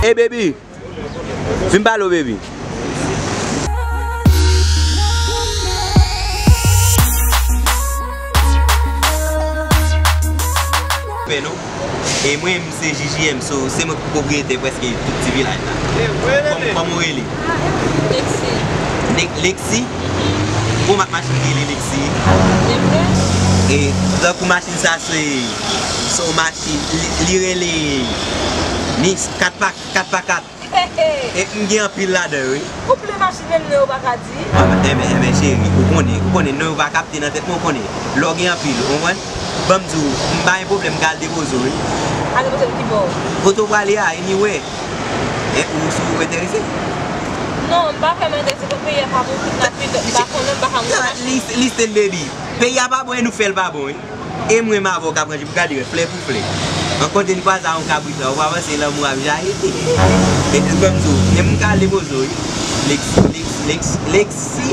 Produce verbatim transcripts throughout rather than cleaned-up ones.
Hey baby, vin pale w, baby. Fè non. E mwen, m se J J M, so, se mwen ki pwopriyetè prèske tout ti vilaj la. Kòm, kòman w rele? Lexi. Ne- Lexi? Bon, mak machin ki rele Lexi. E tankou machin sa, se, se yon machin, li, li rele Nis kat pa, kat pa kat. E m gen anpil ladan yo, wi. Ou plen machin menm non yo pa ka di. Enben, enben, cheri, ou konnen, ou konnen non yo pa kapte nan tèt mwen, ou konnen. Lè w gen anpil, ou konprann? Ban m di w, m pa gen pwoblèm, m ka al depoze w, wi. Al depoze m ki bò? Kote w prale a, anywhere. E, ou, si ou enterese? Non, m pa vrèman enterese, paske peyi a pa bon, kidnapin, m pa konnen, m pa ka moute machin. Listen, listen, baby. Peyi a pa bon e nou fè l pa bon, wi. E mwen m avè w ka pran jip, gade, flè pou flè. An konte n kwaze a yon kabrit la, ou pa panse lanmou ap jayi? E, ban m di w, men m ka al depoze w, wi. Lexi, Lexi, Lexi, Lexi.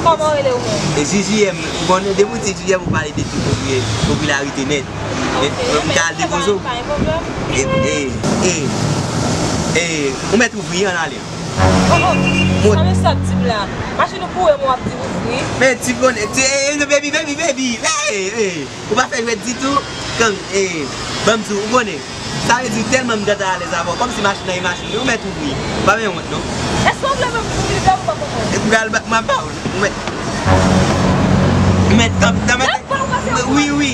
Kòman w rele ou menm? E J J M, ou konnen, depi w di J J M, ou pale de ti popilè-, popilarite nèt. E, ok, m ka al depoze w. Pa gen pwoblèm. E, e, e, e, ou mèt ouvri, ann ale. Oh, oh, sa men sa ap di m la. Machin ou boure, mwen ap di ouvri. Men ti konnen, ti, e, e, baby, baby, baby. Hey, hey. Ou pa fè jwèt ditou. Gang, e, ban m di w, ou konnen. Sa vle di tèlman m gentan alèz avè w, kòmsi machin nan e machin mwen, ou mèt ouvri. Pa gen wont non. Èske w vle mwen ouvri dèyè ou pa konprann? E m pral ba, m ap ba w, ou mèt, ou mèt kanpe, ou mèt, wi, wi.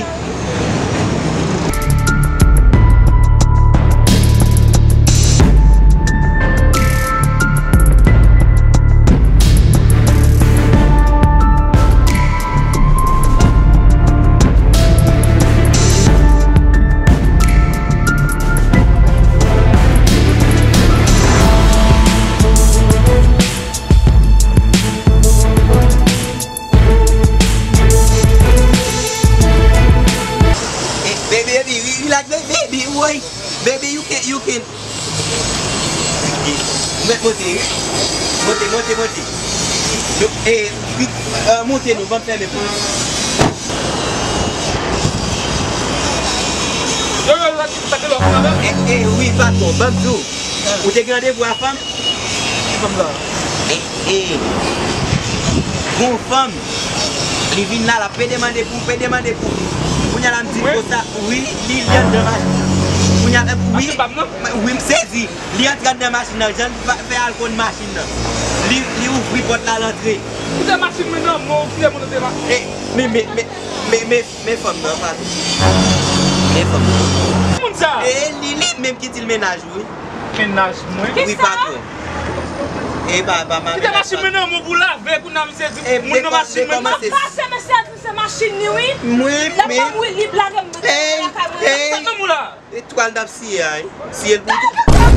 Eh, baby, baby, re-, relax, baby, baby, woy. Baby, you can, you can. Ou mèt monte, wi. Monte, monte, monte. Yo, eh, wi, eh, monte non, ban m fèmen pou ou. Yo, yo, yo, sa te lòk la, men. Eh, eh, wi, patwon, ban m di w. Ou te gen randevou a fanm? Ki fanm sa? E, e, gon fanm, li vin la, l ap pede mande pou, pede mande pou. Kounye a la, m di l konsa, wi, li, li anndan machin nan. Kounye a, wi, wi, m sezi. Li antre anndan machin nan, jan l fè al konn machin nan. Li, li ouvri pòt la, l antre. Ou te machin mwen nan men w, ou kite moun te ma- E, men, men, men, men, men, men fanm nan, patwon. Men fanm nan. Moun sa? E, li, li menm ki di l mennaj ou, wi. Mennaj mwen. Wi, patwon. E pa, pa mennaj. Kite machin mwen nan men w pou lave, kounye a misye di moun nan machin mwen nan. Pase mesye a di se machin li wi. Mwen, lè men fanm wi li blage m lakay mwen. Sa k nan mou la? E twal n ap siye a, wi. Siye l pou tou.